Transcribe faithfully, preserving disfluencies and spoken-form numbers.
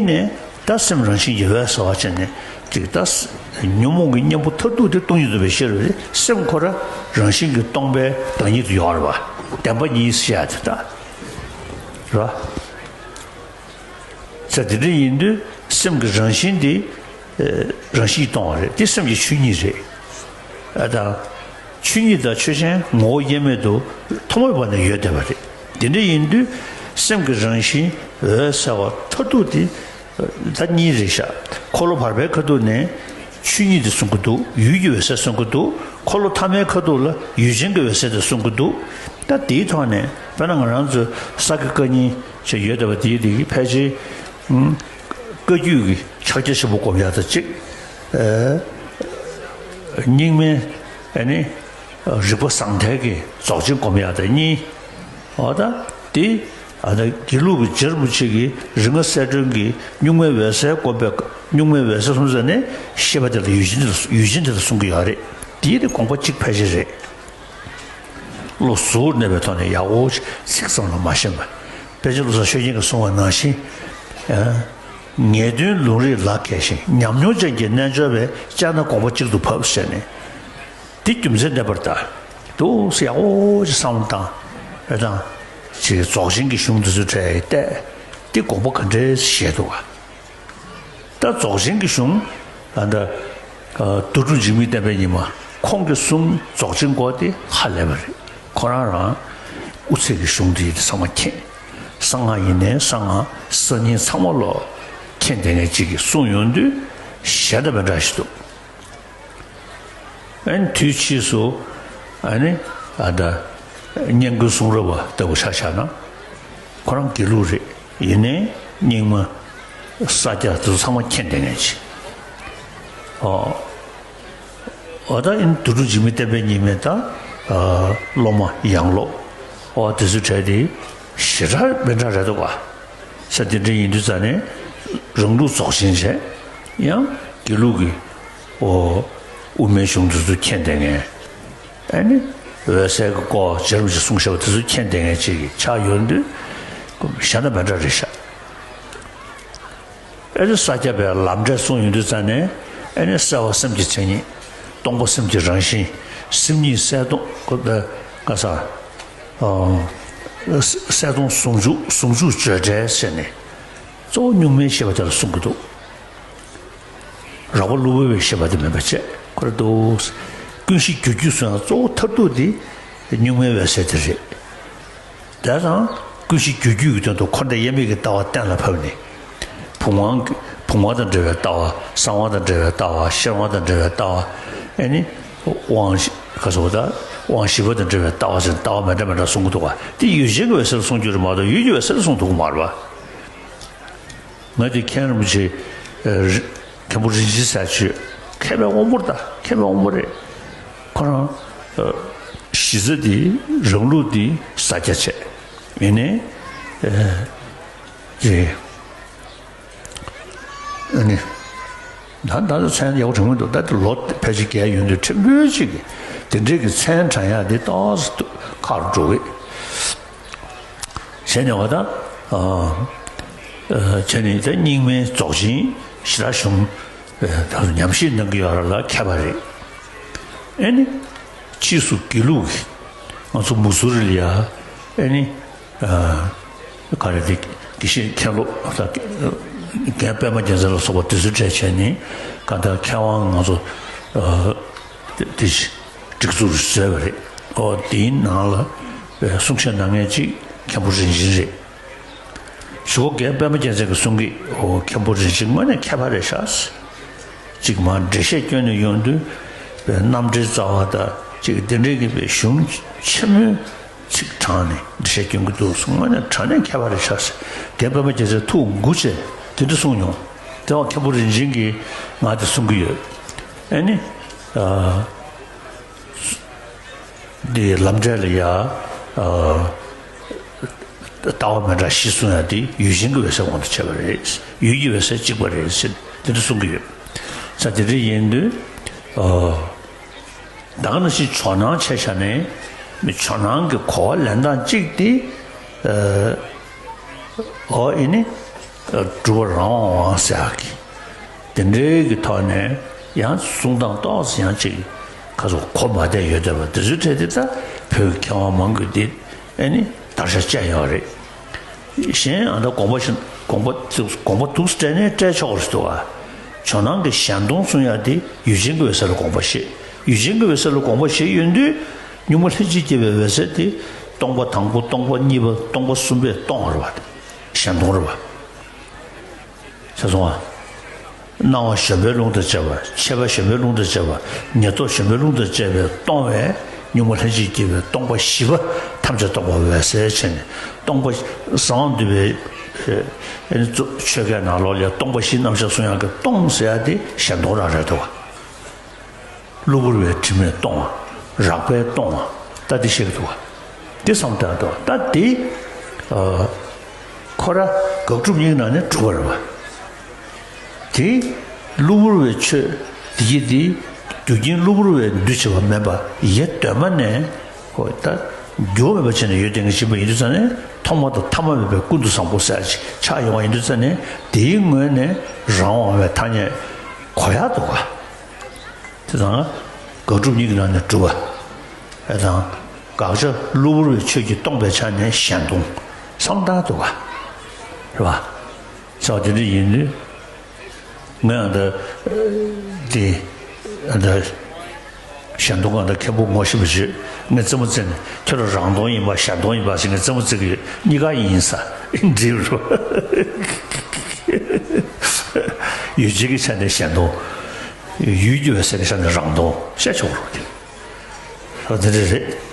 ནས་ད་སེམས་རང་བཞིན་གྱིས་འོད་གསལ་བ་བྱས་ནས་ཅིག་ད་ཉོན་མོངས་ཀྱི་གཉེན་པོ་མཐར་ཐུག་དེ་སྟོང་ཉིད་རྫོགས་པའི་ཤེས་རབ་རེད། སེམས་ཁོ་རང་རང་བཞིན་གྱིས་སྟོང་པའི་བདག་ཉིད་དུ་ཡོད་རེད་བ། བདེན་པ་གཉིས་བཤད་དེ་ད་རེད་བ། ས་དེ་འདྲ་ཡིན་དུས་སེམས་ཀྱི་རང་བཞིན་དེ་རང་བཞིན་གྱིས་སྟོང་བ་རེད། དེ་སེམས་ཀྱི་ཆོས་ཉིད་རེད། ཨ་ད། ཆོས་ཉིད་དང་ཆོས་ཅན་ངོ་བོ་དབྱེར་མེད་དུ་ཐོག་མ་མེད་པ་ནས་ཡོད་བསྡད་པ་རེད། དེ་འདྲ་ཡིན་དུས་སེམས་ཀྱི་རང་བཞིན་འོད་གསལ་བ་མཐར་ཐུག་དེ་ད་གཉིས་རེད་ཤག་འཁོར་ལོ་བར་པའི་ཁ་ཐུག་ནས་ཆོས་ཉིད་དེ་གསུང་གི་འདུག་ཡུལ་གྱི་འོད་གསལ་གསུང་གི་འདུག་འཁོར་ལོ་ཐ་མའི་ཁ་ཐུག་ལ་ཡུལ་ཅན་གྱི་འོད་གསལ་དེ་གསུང་གི་འདུག་ད་དེའི་ཐོག་ནས་དཔེར་ན་ང་རང་ཚོའི་ས་དགེ་བཀའ་རྙིང་ཅེས་ཡོད་བསྡད་པ་དེའི་དེ་གི་ཕལ་ཆེར་བཀའ་བརྒྱུད་ཀྱི་ཕྱག་རྒྱ་ཆེན་པོ་སྒོམ་ཡག་དང་གཅིག་རྙིང་མའི་ཨ་ནི། རིག་པ་ཟང་ཐལ་གྱི་རྫོགས་ཆེན་སྒོམ་ཡག་དང་གཉིས། འོ་ད་དེ་ཨ་ད་དགེ་ལུགས་ཀྱི་རྗེ་རིན་པོ་ཆེ་གིས་རིགས་ལྔ་གསལ་སྒྲོན་གྱི་གཉུག་མའི་འོད་གསལ་སྒོམ་པའི་གཉུག་མའི་འོད་གསལ་གསུངས་ཟེར་ནས་ཤེས་པ་དེ་ལ་ཡུལ་ཅན་དེ་ལ་ཡུལ་ཅན་དེ་ལ་གསུང་གི་ཡོད་རེད། དེའི་དེ་དགོངས་པ་གཅིག་ཕལ་ཆེར་རེད། བློ་གཟུ་བོར་གནས་པའི་ཐོག་ནས་ཡག་པོ་ཚིག་ཙམ་ལ་མ་ཞེན་པ། དཔེ་ཆ་བློ་བཟང་ཆོས་རྒྱན་གྱིས་གསུངས་པ་ནང་བཞིན། ངེས་དོན་ལུང་རིགས་ལ་མཁས་ཤིང་ཉམས་མྱོང་ཅན་གྱི་རྣལ་འབྱོར་པས་དཔྱད་ན་དགོངས་པ་གཅིག་ཏུ་བབས་ཟེར་ནས། འདི་རྒྱུ་མཚན་ལྡན་པར་གདའ། འདུག་སེ་ཡག་པོ་ཅིག་བསམ་བློ་བཏང་། ཨེ་དང་། ཅིག་རྫོགས་ཆེན་གྱི་གཞུང་འདི་ཚོའི་གྲས་བལྟས། འདི་དགོངས་པ་ག་འདྲས་བཞེས་འདུག་ག་ད་རྫོགས་ཆེན་གྱི་གཞུང་། ཨ་ད། རྡོ་གྲུབ་འཇིགས་མེད་བསྟན་པའི་ཉི་མ་ཁོང་གིས་གསུངས་རྫོགས་ཆེན་སྐོར་དེ་ཧ་ལས་པ་རེད། ཁོ་རང་རང་དབུ་ཚད་ཀྱི་གཞུང་དེ་ཚང་མ་མཁྱེན། གསང་སྔགས་ཡིན་ནའི་གསང་སྔགས་གསར་རྙིང་ཚང་མ་ལོ་མཁྱེན་བསྡད་མཁན་ཅིག་གིས་གསུངས་ཡོང་དུས་གཞན་དང་མི་འདྲ་ཞིག་འདུག་ཨ་ནི་དུས་ཕྱིས་སུ་ཨ་ནི་ཨ་ད་སྙན་བརྒྱུད་གསུང་རབ་པ་ལྟ་བུ་ཆ་བཞག་ན་ཁོ་རང་དགེ་ལུགས་རེད། ཡིན་ནའི་རྙིང་མ་ས་སྐྱ་དེ་ཚོ་ཚང་མ་མཁྱེན་བསྡད་མཁན་ཅིག་ཨོ། ཨོ་ད་ཨིན་རྡོ་གྲུབ་འཇིགས་མེད་བསྟན་པའི་ཉི་མའི་ད་སློབ་མ་ཡང་སློབ་ཨོ་དེ་ཚོའི་གྲས་དེ་ཞེ་དྲག་མི་འདྲ་རེད་འདུག་ག་ས་དེ་འདྲ་ཡིན་དུས་ཙང་ནས་རང་ལུགས་རྫོགས་ཆེན་བྱས་ཡང་དགེ་ལུགས་ཀྱི་ཨོ་དབུ་མའི་གཞུང་དེ་ཚོ་མཁྱེན་བསྡད་མཁན། ཨ་ནི་འོད་གསལ་གྱི་སྐོར་རྗེ་རིན་པོ་ཆེས་གསུངས་བཞག་པ་དེ་ཚོ་མཁྱེན་བསྡད་མཁན་ཅིག་གི་ཆགས་ཡོང་དུས་གཞན་དང་མི་འདྲ་རེད་ཤག་ཨ་ནི་ས་སྐྱ་པའི་ལམ་འབྲས་གསུངས་ཡོང་དུས་ཙང་ནས་ཨ་ནི་གསལ་བ་སེམས་ཀྱི་མཚན་ཉིད། སྟོང་པ་སེམས་ཀྱི་རང་བཞིན། སེམས་ཉིད་གསལ་སྟོང་ཁོ་པའི་ག་ས། གསལ་སྟོང་ཟུང་འཇུག་ཟུང་འཇུག་བརྗོད་བྲལ་ཟེར་ནས་གཙོ་བོ་གཉུག་མའི་ཤེས་པ་དེ་ལ་གསུང་གི་འདུག་རགས་པ་གློ་བུར་བའི་ཤེས་པ་དེ་མིན་པ་བྱས་ཁོ་རེ་འདུག་ཀུན་གཞི་རྒྱུ་རྒྱུད་སུ་ཡང་གཙོ་བོ་མཐར་ཐུག་དེ་གཉུག་མའི་འོད་གསལ་དེ་རེད། དེ་དང་ཀུན་གཞི་རྒྱུ་རྒྱུད་ཀྱི་དོན་དུ་འཁོར་འདས་དབྱེར་མེད་ཀྱི་ལྟ་བ་གཏན་ལ་ཕབ་ནས། བུམ་དབང་གི་བུམ་དབང་དང་འབྲེལ་བའི་ལྟ་བ། གསང་དབང་དང་འབྲེལ་བའི་ལྟ་བ། ཤེར་དབང་དང་འབྲེལ་བའི་ལྟ་བ། ཨེ་ནི། དབང་བཞི་ག་སོགས་དང་དབང་བཞི་པ་དང་འབྲེལ་བའི་ལྟ་བ་ཟེར་ལྟ་བ་མི་འདྲ་མི་འདྲ་གསུང་གི་འདུག་ག་དེ་ཡུལ་ཅན་གྱི་འོད་གསལ་གསུང་རྒྱུ་རེད་མ་གཏོགས་ཡུལ་གྱི་འོད་གསལ་གསུང་ཐུབ་ཀྱི་མ་རེད་པ། ང་དེ་མཁན་རིན་པོ་ཆེ། ཨ་རི་མཁན་པོ་རིན་ཆེན་ཟེར་ཆོས་མཁས་པའི་དབང་པོ་རེད་ད། མཁས་པའི་དབང་པོ་རེད། ཁོ་རང་ཨ་གཞི་རྩ་དེ་རང་ལུགས་དེ་ས་སྐྱ་བྱས། ཡིན་ནའི་ཨ་ཅེ་ཨ་ནི་ད་ད་ལྟ་མཚན་ཡག་པོ་དྲན་གྱི་འདུག་ད་ལྟ་ལོ་ཕལ་ཆེར་བརྒལ་ཡོང་དུས་ཕྲན་བུ་ཅིག་གིས་དེ་འདྲའི་གི་མཚན་དྲན་ཡག་དེ་ཏོག་ཙམ་ཁག་རུ་འགྲོ་གི། བྱས་ནས་བ་ད། ཨ་ཨ་བྱས་ནས་ད་རྙིང་མའི་རྫོགས་ཆེན་ཞེ་དྲག་གཞུང་ཨ་ད་ཉམས་ཞིབ་གནང་གི་ཡོད་ར་ལ་མཁས་པ་རེད། ཨེ་ནི། ཕྱིས་སུ་དགེ་ལུགས་ཀྱི་ང་ཚོ་མུ་ཟུ་རི་ལ་ཡ་ཨེ་ནི། ཨ་ག་རེ་དེ་དགེ་བཤེས་མཁན་སློབ་ད་རྒན་པད་མ་རྒྱལ་མཚན་ལ་སོགས་པ་དེ་ཚོའི་གྲས་བྱས་ནས་གང་ལྟར་མཁས་དབང་ང་ཚོ་ཨ་དེ་དེ་སྒྲིག་འཛུགས་བཟོས་པ་རེད། ཨོ་དེའི་ནང་ལ་གསུང་བཤད་གནང་མཁན་གཅིག་མཁན་པོ་རིན་ཆེན་རེད། གཞུག་གུ་རྒན་པད་མ་རྒྱལ་མཚན་གྱིས་གསུང་གི། ཨོ་མཁན་པོ་རིན་ཆེན་དངོས་གནས་མཁས་པ་རེད་ཤག་གཅིག་མར་འགྲེལ་བཤད་སྐྱོན་ནས་ཡོང་དུས་རྣམ་འགྲེལ་རྩ་བ་དང་གཅིག་དེ་འདྲའི་གི་གཞུང་ཆེན་མོའི་ཚིག་དྲངས་ནས་འགྲེལ་བཤད་སྐྱོན་གྱི་འདུག་དངོས་གནས་དྲང་གནས་མཁས་པ་རེད་ཤག་རྒན་པད་མ་རྒྱལ་མཚན་ཐུགས་མགུ་བྱས་དེ་འདྲ་གསུངས་མྱོང་། དེ་བ་མཁན་པོ་རིན་ཆེན་གྱིས་ང་དེ་གསུང་གི་ཡོད། ཨེ་ནི། ཨ། འདི་ལམ་འབྲས་ལ་ཡ། ཨ། ལྟ་བ་མི་འདྲ་བཞི་གསུང་ཡ་དེ་ཡུལ་ཅན་གྱི་འོད་གསལ་དབང་དུ་བྱས་པ་རེད། ཡུལ་གྱི་འོད་གསལ་གཅིག་པ་རེད་ཟེར་དེ་འདྲ་གསུང་གི་ཡོད། ས་དེ་འདྲ་ཡིན་དུས། ཨ། ད་ག་ནང་བཞིན་ཇོ་ནང་བྱས་བཞག་ནས་མི་ཇོ་ནང་གི་གོ་བ་ལེན་སྟངས་གཅིག་དེ། ཨ། ཨོ་ཨེ་ནི། གྲུབ་པ་རང་དབང་དབང་ཟེར་ཡག་གི་དེ་འདྲའི་གི་ཐོག་ནས་ཡང་གསུང་སྟངས་ཏོག་ཙམ་ཡང་ཅིག་ཁ་སོ་གོ་མ་བསྡད་ཡོད་བསྡད་པ་དེ་ཚོའི་གྲས་དེ་ད་བོད་ཀྱི་མཁས་དབང་མང་གི་དེ་ཨ་ནི་དར་ཆ་བཅད་ཡོད་རེད། གཞན་ཨ་ད་དགོངས་པ་བཞིན་དགོངས་པ་དགོངས་པ་འདུག་སྤྲད་ནས་སྤྲད་ཆོག་རེད་འདུག་ཨ། ཇོ་ནང་གི་གཞན་སྟོང་གསུང་ཡག་དེ་ཡུལ་ཅན་གྱི་འོད་གསལ་ལ་དགོངས་པ་བཞེས། ཡུལ་ཅན་གྱི་འོད་གསལ་ལ་དགོངས་པ་བཞེས་ཡོང་དུས་གཉུག་མ་ལྷན་ཅིག་སྐྱེས་པའི་འོད་གསལ་དེ་སྟོང་པ་དང་པོ་སྟོང་པ་གཉིས་པ་སྟོང་པ་གསུམ་པས་སྟོང་བ་རེད་བ། གཞན་སྟོང་རེད་བ། ཤེས་སོང་ང་། སྣང་བ་གཞོམ་པའི་རླུང་དང་བཅས་པ། ཆད་པ་གཞོམ་པའི་རླུང་དང་བཅས་པ། ཉེར་ཐོབ་གཞོམ་པའི་རླུང་དང་བཅས་པའི་སྟོང་བས་གཉུག་མ་ལྷན་ཅིག་སྐྱེས་པའི་སྟོང་པ་བཞི་པ་ཐམས་ཅད་སྟོང་པ་འོད་གསལ་བྱས་ནས་སྟོང་པ་གསང་བ་འདུས་པའི་ཨེ་ནི་ཆོས་སྐད་ནང་ལོགས་ལ་སྟོང་པ་བཞིའི་རྣམ་གཞག་གསུང་ཡག་གི་སྟོང་ཟེར་ཡག་དེ་གཞན་སྟོང་རང་རེད་འདུག་བ། གློ་བུར་བའི་དྲི་མས་སྟོང་བ། རགས་པས་སྟོང་བ། ད་འདི་བཤད་ཀྱི་འདུག་བ། འདི་བསམ་བཏང་དང་ད་འདི་ཨ་ཁོ་ར་དགག་སྒྲུབ་གཉིས་ནང་ནས་གྲུབ་པ་རེད་བ། དེ་གློ་བུར་བའི་ཆོས་འདི་ཡི་འདི་རྒྱུ་རྐྱེན་གློ་བུར་བའི་འདུ་བྱེད་པ་མེད་པ་ཡེ་གདོད་མ་ནས་ཁོ་ད་འགྱུར་བ་མེད་པ་བྱས་ནས་ཡོད་དེ་ངེས་ཅན་པ་ཡིན་དུས་ཙང་ནས་ཐོག་མ་དང་ཐ་མ་མེད་པའི་ཀུན་ཏུ་བཟང་པོ་ཟེར་ཡག་ཅིག་ཆགས་ཡོང་བ་ཡིན་དུས་ཙང་ནས་དེའི་ངོས་ནས་རང་དབང་བའི་ཐ་སྙད་གོ་ཡག་འདུག་བ། དེ་དང་དགག་སྒྲུབ་གཉིས་ཀྱི་ནང་ནས་གྲུབ་པ། ཨེ་དང་། དགག་བྱ་གློ་བུར་བའི་ཆོས་ཀྱིས་སྟོང་པའི་ཆ་ནས་གཞན་སྟོང་། བསམ་བཏང་འདུག་ག་རེད་བ། ས་བ་དེ་འདྲ་ཡིན་དུས། ངས་ཨ་ད། དེ། ཨ་ད། གཞན་སྟོང་ཨ་ད་མཁན་པོ་ངོ་ཤེས་པ་བྱོས། ངས་རྩེད་མོ་རྩེ་ནས་ཁྱོད་རང་རང་སྟོང་ཡིན་པ་གཞན་སྟོང་ཡིན་པ་ཟེར་ངས་རྩེད་མོ་རྩེ་གི་ཡོད། གཉིས་ཀ་ཡིན་ས། འགྲིག་རོ། ཡུལ་ཅན་གྱི་ཆ་ནས་གཞན་སྟོང་། ཡུལ་གྱི་འོད་གསལ་གྱི་ཆ་ནས་རང་སྟོང་བཤད་ཆོག་རོགས་ཀྱི། ཨ་དེ་འདྲ་རེད།